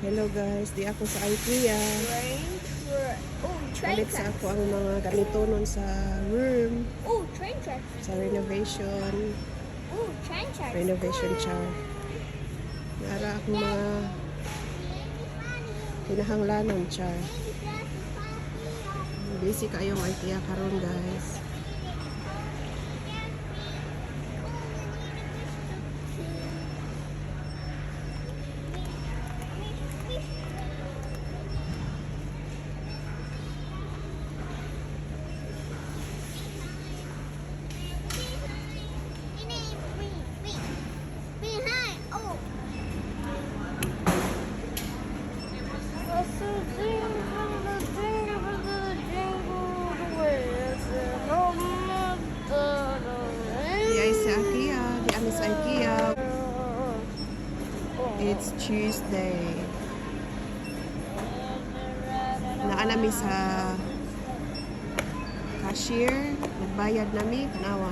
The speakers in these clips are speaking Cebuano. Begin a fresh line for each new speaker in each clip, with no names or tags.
Hello guys, di ako sa IKEA.
Train Oh, train
Palit sa
tracks.
ako ang mga gamitonon sa room,
Oh, train tracks.
Sa renovation,
Oh, train tracks.
Renovation char. Nara akong mga kinahanglanon char. Busy kayong IKEA karon, guys.
Behind. Oh.
Di ay sa IKEA, di ami sa IKEA. It's Tuesday. Naa nami sa cashier, nagbayad nami, tanawa.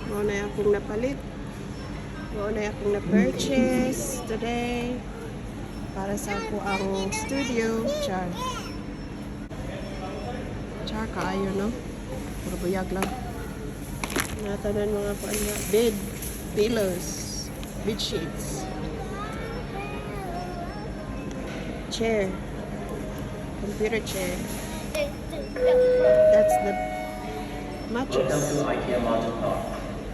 Mao na akong napalit. Mao na akong na-purchase today para sa ako ang studio. Char. Char kaayo, no? Puro buyag lang. Natanan mga kuan nga bed, pillows, bed sheets, chair, computer chair. That's the
Welcome
mattress.
to IKEA Margin Park.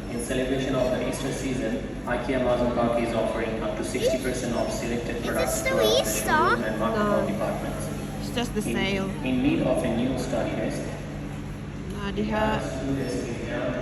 In celebration of the Easter season, IKEA Margin Park is offering up to 60% off selected products
still
throughout the
Easter?
showroom and market
No.
hall departments.
It's just the sale.
In need of a new study desk,
Na diha.
two desks is down to